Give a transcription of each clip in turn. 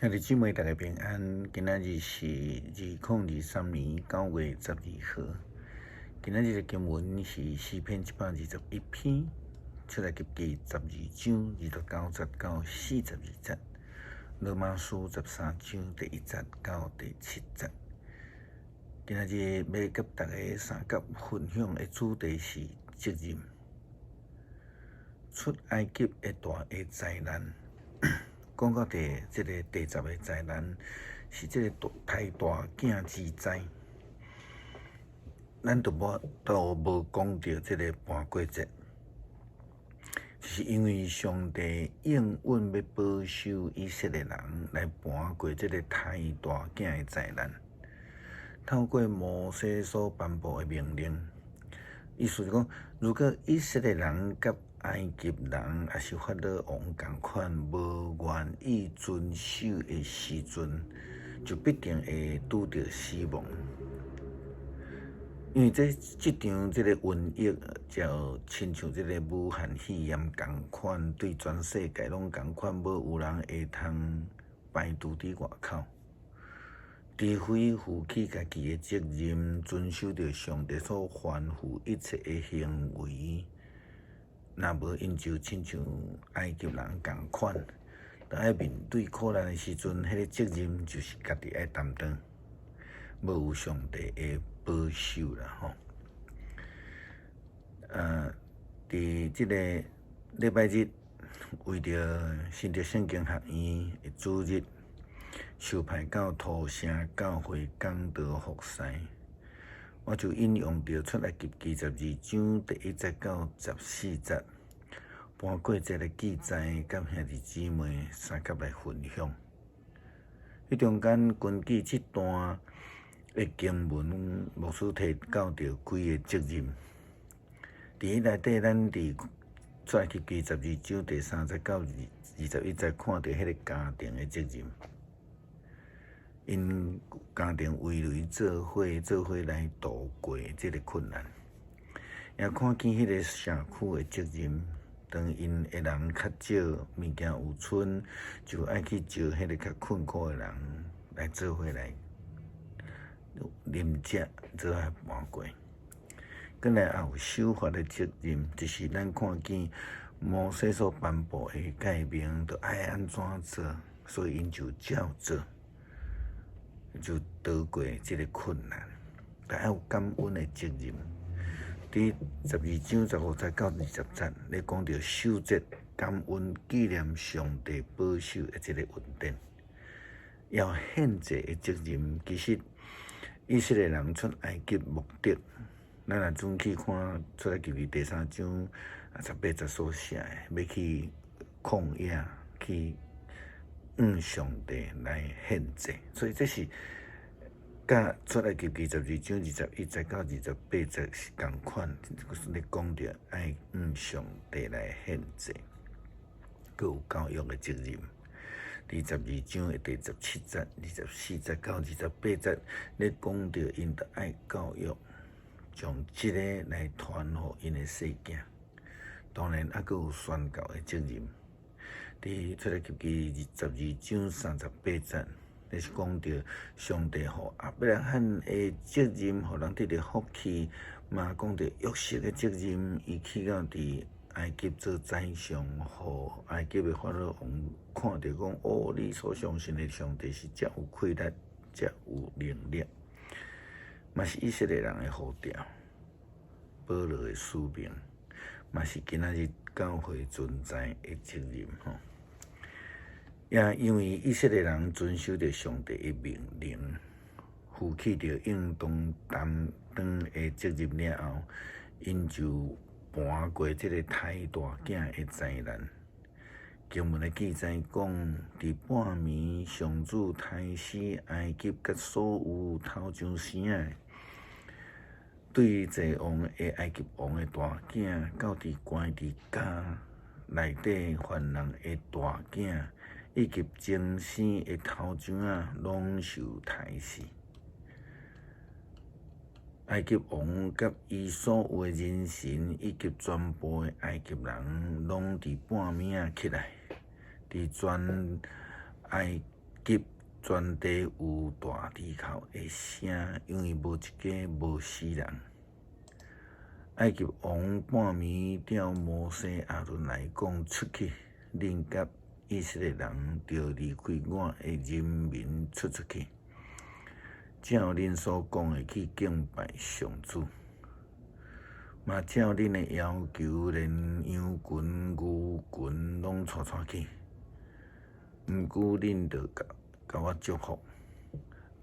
兄弟姊妹，大家平安。今仔日是2023年9月12號。今仔日的經文是詩篇121篇，出埃及記12章29節到42節，羅馬書13章第1節到第7節。今仔日欲佮大家相佮分享的主題是責任。出埃及的大的災難。講到這个第10个災難，是這个大胎大囝之災。咱都無都無講著這个盤過節，是因為上帝應允欲保守以色列人來盤過這个胎大囝的災難。透過摩西所頒布的命令，意思是講，如果以色列人佮埃及人抑是法老王仝款，無願意遵守的時陣，就必定會拄著死亡。因為這場這个瘟疫，就親像這个武漢肺炎仝款，對全世界攏仝款，無有人會通排除佇外口。除非負起家己的責任，遵守著上帝所吩咐一切的行為。若無𪜶就親像埃及人仝款，當愛面對苦難的時陣，彼个責任就是家己愛擔當，無有上帝的保守啦吼。佇這个禮拜日，為著新竹聖經學院的主日，受派到土城教會講道服侍。我就引用著出埃及記12章第1節到14節，盤過節的記載，佮兄弟姊妹相佮來分享。彼中間根據這段的經文，牧師提到著幾个責任。佇內底，咱佇出埃及記12章第3節到21節看著彼个家庭的責任。𪜶家庭圍圍做伙，做伙來渡過這个困難，也看見彼个社區的責任。當𪜶的人較少，物件有賰，就愛去招彼个較困苦的人來做伙來啉食，做伙盤過。閣來也有守法的責任，就是咱看見摩西所頒布的誡命，著愛按怎做，所以𪜶就照做。就渡過這个困難，但愛有感恩的責任。佇12章15節到20節，咧講著守節感恩紀念上帝保守的這个恩典，要獻祭的責任。其實以色列人出埃及目的，咱若轉去看出埃及記第3章18節所寫的，欲去曠野去向上帝來獻祭，所以這是佮出埃及記12章21節到28節是仝款，咧講著愛向上帝來獻祭，閣有教育的責任。佇十二章的第17節、24節到28節，咧講著𪜶著愛教育，將這个來傳予𪜶的細囝。當然，猶閣有宣教的責任。佇出埃及記12章38節，咧是講著上帝予亞伯拉罕的責任，予人得著福氣，嘛講著約瑟的責任，伊去到佇埃及做宰相，予埃及的法老王看著講：哦，你所相信的上帝是遮有氣力，遮有能力，嘛是以色列人的呼召，保羅的使命，嘛是今仔日教會存在的責任吼。也因為以色列人遵守著上帝的命令，負起著應當擔當的責任了後，𪜶就盤過這个胎大囝的災難。經文的記載講，佇半暝，上主刣死埃及佮所有頭上生的，對坐王的埃及王的大囝，到佇關佇監內底犯人的大囝，以及前生的頭生仔，攏受刣死。埃及王佮伊所有的人臣，以及全部的埃及人，攏佇半暝仔起來，佇全埃及全地有大豬哭的聲，因為無一家無死人。埃及王半暝召摩西、亞倫來講：出去，恁佮以色列人著離開我的人民出出去，照恁所講的去敬拜上主。嘛照恁的要求，連羊群、牛群攏帶帶去。毋過恁著共我祝福。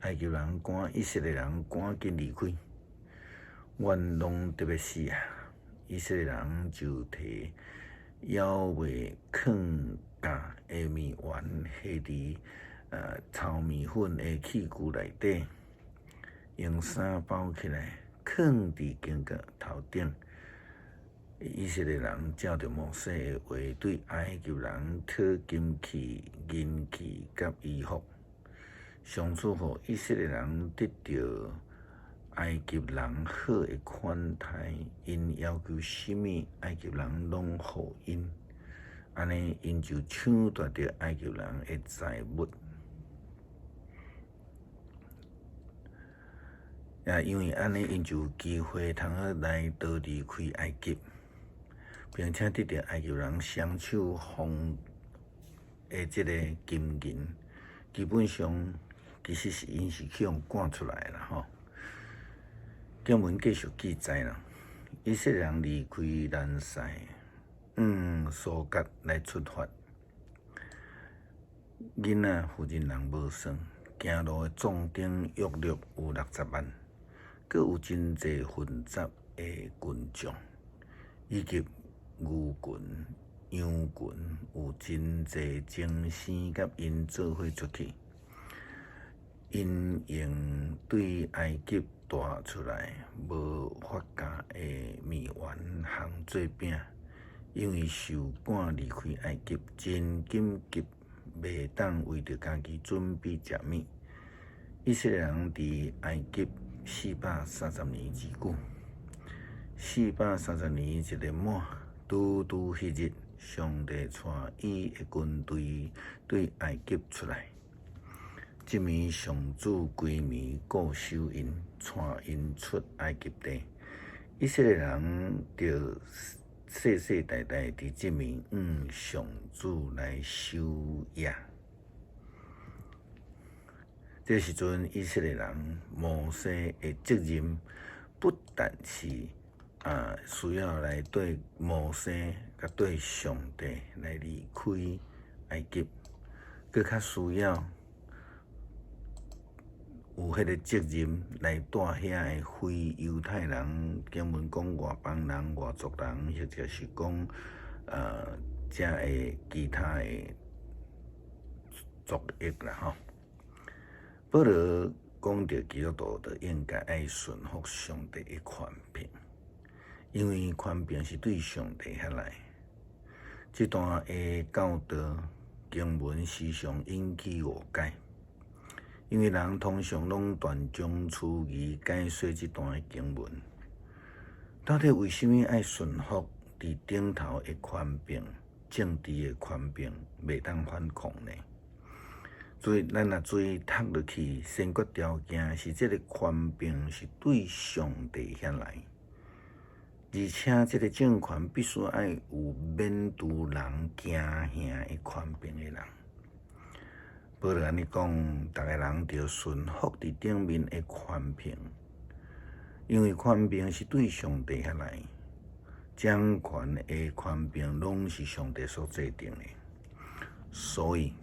埃及人趕以色列人趕緊離開，阮攏得欲死啊！以色列人就提枵袂囥酵的麵圓，下佇糙麵粉的器具內底，用衫包起來，囥佇間隔頭頂。以色列人照著摩西的話，對埃及人討金器、銀器佮衣服。上主予以色列人得著埃及人好的款待，𪜶要求啥物，埃及人攏予𪜶。按呢，𪜶就搶奪著埃及人的財物。也因為按呢，𪜶就有機會通好來逃離開埃及，並且得著埃及人雙手奉的這个金銀，基本上其實是𪜶是去予趕出來啦吼。經文繼續記載啦，以色列人離開蘭塞，往蘇葛來出發。囡仔、婦人人無算，行路的壯丁約略有60萬，閣有真濟混雜的群眾，以及牛群、羊群，有真濟精牲佮𪜶做伙出去。𪜶用對埃及帶出來無發酵的麵圓烘做餅，因為受趕離開埃及，真緊急，袂當為著家己準備食物。以色列人佇埃及430年之久，四百三十年一个滿，拄拄彼日，上帝帶伊的軍隊對埃及出來。這暝上主規暝顧守𪜶，帶𪜶出埃及地。以色列人著世世代代佇這暝向上主來守夜。這時陣，以色列人摩西的責任不但是需要來綴摩西佮綴上帝來離開埃及，閣較需要有彼个責任來帶遐个非猶太人，經文講外邦人、外族人，或者是講遮个其他的族裔啦吼。保羅講著基督徒就應該愛順服上帝的權柄，因為權柄是對上帝遐來。這段的教導經文時常引起誤解，因為人通常攏斷章取義解說這段的經文。到底為啥物愛順服佇頂頭的權柄、政治的權柄，袂當反抗呢？所以，咱若注意讀落去，先決條件是這个權柄是對上帝遐來，而且這个政權必須愛有免除人驚嚇的權柄的人。保羅按呢講，逐个人著順服佇頂面的權柄，因為權柄是對上帝遐來，掌權的權柄攏是上帝所制定的，所以，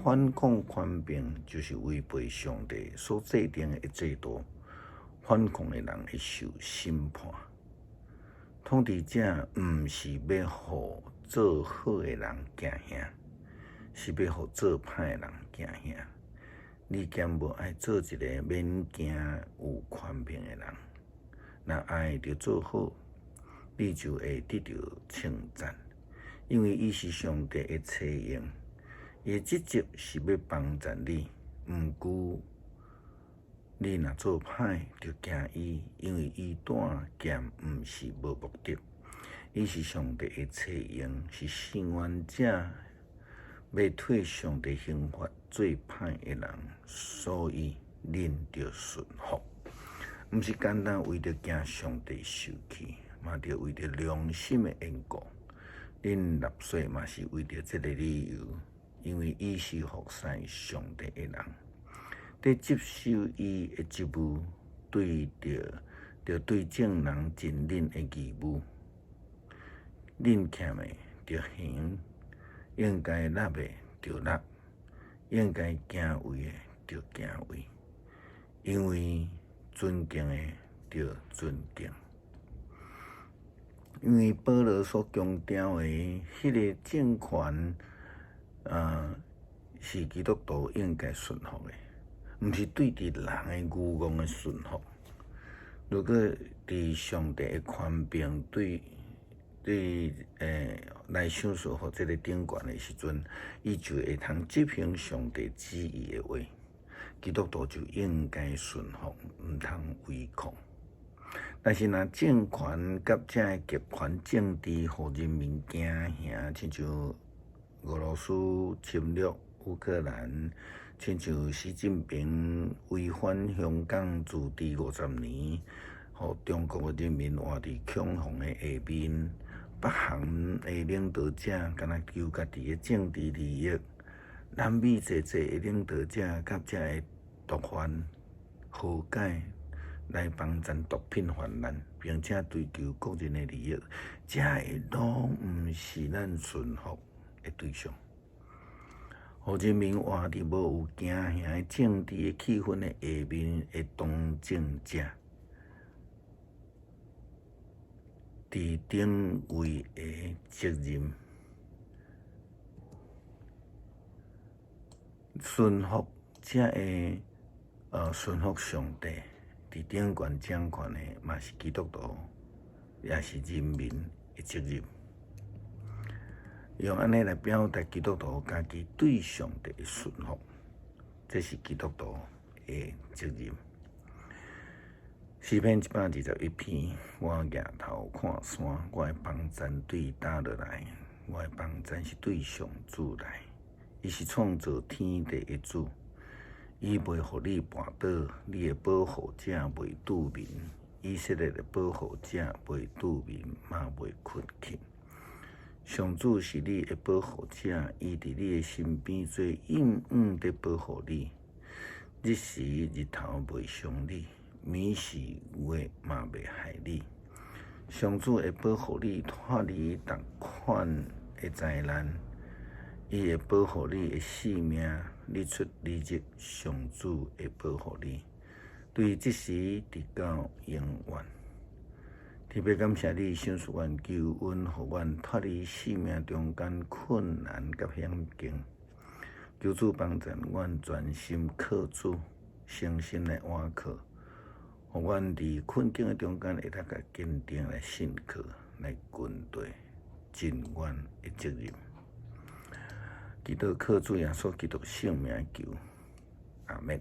反抗權柄就是違背上帝所制定的制度，反抗的人會受審判。統治者毋是欲予做好的人驚嚇，是欲予做歹的人驚嚇。你敢無愛做一个免驚有權柄的人？若愛著做好，你就會得著稱讚，因為伊是上帝的差用。伊的職責是欲幫助你，毋過你若做歹，著驚伊，因為伊帶劍毋是無目的，伊是上帝的差用，是伸冤者，欲替上帝刑罰做歹的人，所以恁著順服，毋是干焦為著驚上帝受氣，嘛著為著良心的緣故。恁納稅嘛是為著這个理由，因為伊是服侍上帝的人，佇執守伊的職務，對著著對眾人盡恁的義務。恁欠的著還，應該納的著納，應該敬畏的著敬畏，因為尊敬的著尊敬。因為保羅所強調的彼个政權，是基督徒應該順服的，毋是對佇人的愚妄的順服。如果佇上帝的權柄對對來賞賜予這个長權的時陣，伊就會通執行上帝旨意的話，基督徒就應該順服，毋通違抗。但是若政權佮這个極權政治，予人民驚嚇，親像俄羅斯侵略烏克蘭，親像習近平違反香港自治50年，予中國的人民活佇恐慌的下面，北韓的領導者干焦求家己的政治利益，南美濟濟的領導者佮這个毒販和解來幫贊毒品泛濫，並且追求個人的利益，這个攏毋是咱順服的對象。予人民活佇無有驚嚇的政治的氣氛的下面的當政者，佇頂位的責任，順服這个順服上帝，佇頂懸掌權的嘛是基督徒，也是人民的責任。用按呢來表達基督徒家己對上帝的順服，這是基督徒的責任。詩篇121篇，我舉頭看山，我的幫贊對佗落來？我的幫贊是對上主來，伊是創造天地的主，伊袂予你跋倒，你的保護者袂拄眠。以色列的保護者袂拄眠，嘛袂睏去。上主是你的保護者，伊佇你的身邊做永遠佇保護你。日時日頭袂傷你，暝時月嘛袂害你。上主會保護你脫離逐款的災難，伊會保護你的性命，日出日入，上主會保護你，對這時直到永遠。特別感謝你賞賜阮救恩，予阮脫離生命中間困難佮險境。求主幫贊阮專心靠主，誠心來倚靠，予阮佇困境的中間會當較堅定來信靠，來跟隨，盡阮的責任。祈禱靠主耶穌基督聖名求，阿們。